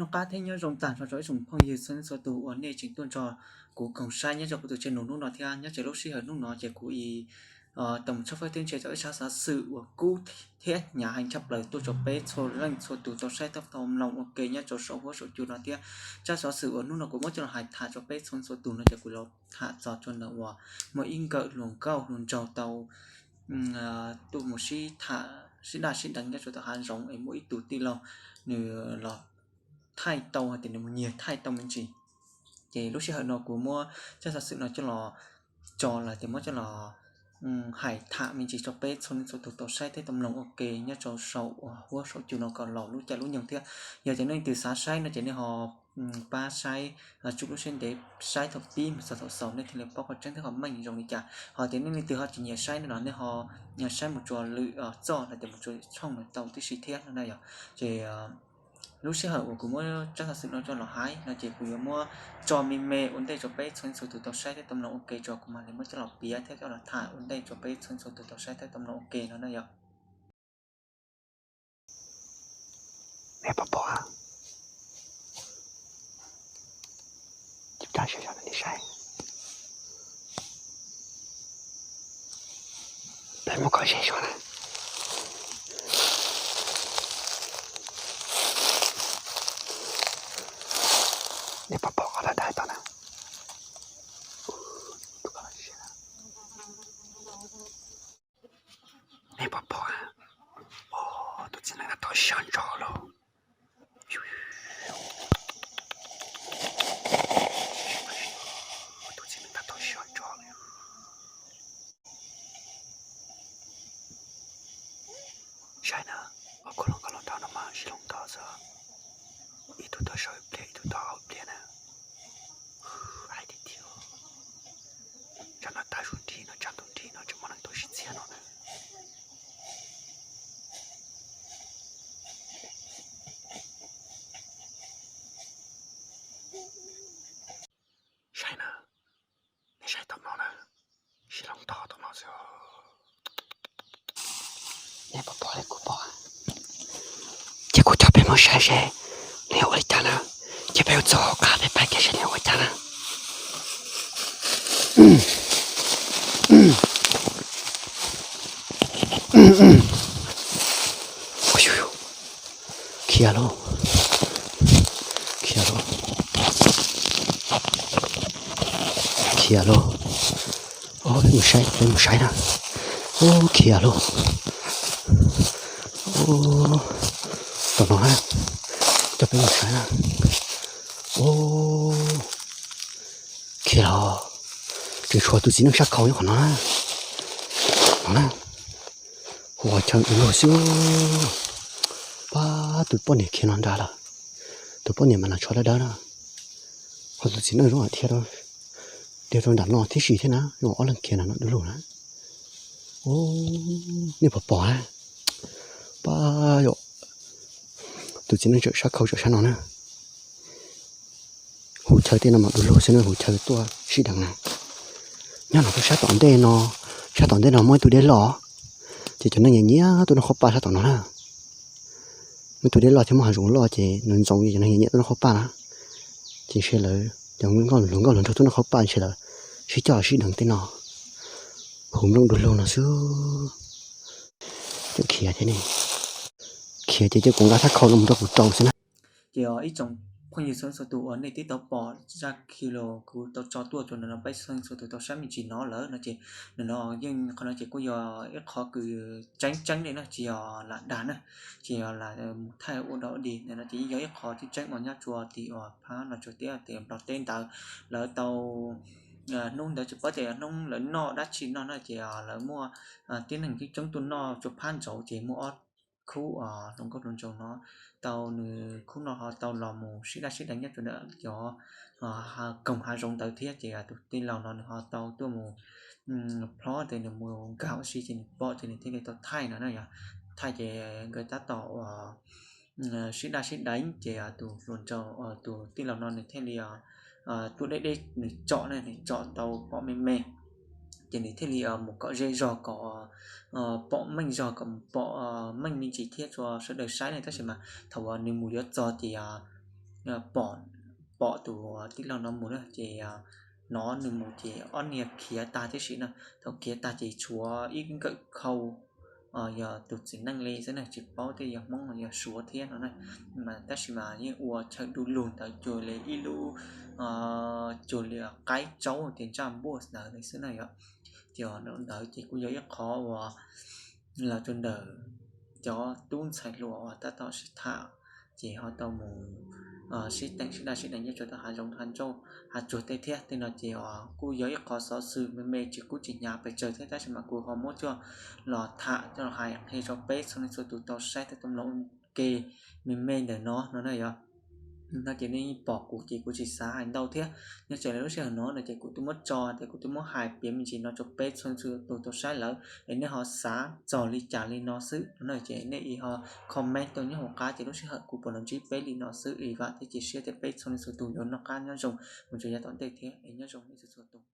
Noj qab thiab nyob zoo tag nrho rau ib tsoom phooj ywg txhua leej txhua tus uas nej tseem tuaj nrog kuv koom saib nyob rau kuv tus channel hnub no thiab. Nyob rau lub sij hawm hnub no ces kuv tau mus tshawb fawb thiab ntsib tau ib tsab xov xwm uas kub thiab hnyav heev tshaj plaws tuaj rau peb txhua leej txhua tus tau saib tau mloog ua ke nyob rau saum huab saum cua no thiab. Tsab xov xwm uas hnub no kuv muab coj los hais tham rau peb txhua leej txhua tus no ces kuv los tham txog rau ntawm uas muaj ib nkawm hluas nkauj hluas nraug tau tuaj mus sib tham sib daj sib deev nyob rau tom hav zoov es muaj ib tug tij laug nws los thaij tau hais tias nws mus nyiag thaij tau me ntsis. Ces lub sij hawm no kuv muab tsab xov xwm no coj los tso los tias muab coj los hais tham me ntsis rau peb txhua leej txhua tus tau saib thiab tau mloog ua ke nyob rau saum huab saum cua no kom laus lub caij lub nyoog thiab. Yog tias nej leej twg xav saib no ces nej ho pab saib, tsum lub siab ntev saib thaum pib mus txog thaum xaus nej thiaj li paub qhov tseeb thiab qhov meej zoo li cas. Ho tias nej leej twg ho tsis nyiam saib no los nej ho saib mus rau lwm txoj los tias mus rau tshooj no tau tib si thiab no na yog. Ces lub sij hawm uas kuv muab tsab xov xwm no coj los hais no ces kuv yuav muab tso me me ua ntej rau peb txhua leej txhua tus tau saib thiab tau mloog ua ke tso kuv mam li muab coj los piav thiab coj los tham ua ntej rau peb txhua leej txhua tus tau saib thiab tau mloog ua ke no na yog. Nej puas pom? Cib cab sawv zog nej saib. Peb muab kom ze zog na. Nej puas pom qhov dawb dawb tod na? Nej puas pom? Tus txiv neej tab tom sib ntso lawm. Tus txiv neej tab tom sib ntso lawm. Saib na, ob khub hluas nkauj hluas nraug no mas sib hloov tog xwb. Ib tug tog saum ib pliag, ib tug tog hauv ib pliag na. Hais tiag tiag, tsam no tag zus nrig no, tsam ntuj nrig no tseem muaj neeg tuaj sib txiav no na. Saib na, nej saib tom no na, sib hloov tog tom no xwb. Nej puas pom li kuv pom? Ces kuv coj peb mus saib seb nws yuav ua li cas na. Ces peb yuav txog hauv qab peb pais kiag seb nws yuav ua cas na. Khiav lauj, khiav lauj, khiav lauj. Mus saib, peb mus saib na. Ub, khiav lauj. Ub, tom no na, coj peb mus saib na. Ub, khiav lauj. Tseem tshuav tus txiv neej sab khau nyob qhov no na. No na, hu qhov chaw du lug xwb. Pab, tus poj niam khiav no nrad lawm. Tus poj niam mas nas tsho dawb dawb na. Ho tus txiv neej zoo dhia, dhia rau nram no tib si thiab na, zoo ob leeg khiav nram no du lug na. Ub, nej puas pom na? Pab, yog tus txiv neej tsawm sab khau tsawm sab no na. Hu chaw tej no mas du lug xwb na, hu chaw tuaj sib deev na. Nyob no tuaj sab tom ntej no, sab tom ntej no muaj ib tug dej loj, ces cov neeg nyiam nyiam tuaj noj qhauv paj sab tom no na. Muaj ib tug dej loj thiab muaj hav zoov loj ces nws ntxoov cov neeg nyiam nyiam tuaj noj qhauv paj na. Ces ntshe lawv cov hluas nkauj hluas nraug tuaj noj qhauv paj ntshe lawv sib coj sib deev tej no, hu nplooj du lug no xwb. Khiav thiab ne, khiav ces cia kuv nqa thaj khau no mus rau kuv rau xwb na. Ces ib tsoom phooj ywg txhua leej txhua tus uas nej twb tau pom zaj video kuv tau tso tuaj rau ntawm no peb txhua leej txhua tus tau saib me ntsis no lawm no ces ntawm no yeej qhov no ces kuj yog ib qho kws tseeb tseeb li na, tsis yog lam dag na, tsis yog lam mus thaij ua dog ua dig, ntawm no ces yeej yog ib qho tseeb tseeb uas nyob rua tim uas phab Los Tsuas teb, tim Nplog teb ntawd. Lawv tau, hnub ntawd tsis paub tias yog hnub lawv noj dab tsi noj na ces lawv muaj tib neeg coob coob tuaj noj rua phab ntsaud ces muaj ob khub hluas nkauj hluas nraug no tau, nws khub no ho tau los mus sib daj sib deev nyob rau ntawm cov koog hav zoov ntawd thiab ces tus tij laug no nws ho tau tuaj mus plhob tias nws mus nkag ua si ces nws pom ces nws thiaj li tau thaij no na yog. Thaij ces nkawd tab tom sib daj sib deev ces tus hluas nraug, tus tij laug no nws thiaj li tuaj deb deb nws tsom na, nws tsom tau pom me me ces nws thiaj li mus kom ze zog kom pom meej zog kom mus pom meej me ntsis thiab rua sawv daws saib ne. Tab sis mas thaum uas nws mus yuav txog ces pom, pom tus tij laug no mus na ces hnov nws mus ces ob niag khiav tag tib si na. Thaum khiav tag ces tshuav ib nkawm khau yog tus txiv neej li xwb na, tsis paub tias yog Hmoob los yog Suav thiab no na. Mas tab sis mas yeej ua chaw du lug ntawd cuag li ib lub, cuag li qaib tsaub tias ntsaj npuaj ntawd li xwb na yom. Ces ntawd ces kuj yog ib qhov uas los rau ntawm cov tub ntxhais hluas uas tab tom sib tham, ces ho tau mus sib teem sib daj sib deev nyob rau tom hav zoov hav ntsuag tej thiab. Tej no ces kuj yog ib qhov xov xwm me me tsis kub tsis hnyav pes tsawg thiab, tab sis mas kuv ho muab coj los tham coj los hais qhia rau peb txhua leej txhua tus tau saib tau mloog ke me me ntawm no no na yom. No ces nej pom kuv ces kuv tsis xav hais ntau thiab. Nyob tsam li lub sij hawm no no ces kuv twb muab tso tias kuv twb muab hais piav me ntsis no rau peb txhua leej txhua tus tau saib lawm es nej ho xav txog li cas li no xwb no na ces nej ho comment tuaj nyob hauv qab ces lub sij hawm kuv puas los ntsib peb li no xwb. Es vam thiab cia siab tias peb txhua leej txhua tus yuav noj qab nyob zoo mus rau yav tom ntej thiab es nyob zoo nej txhua txhua tus.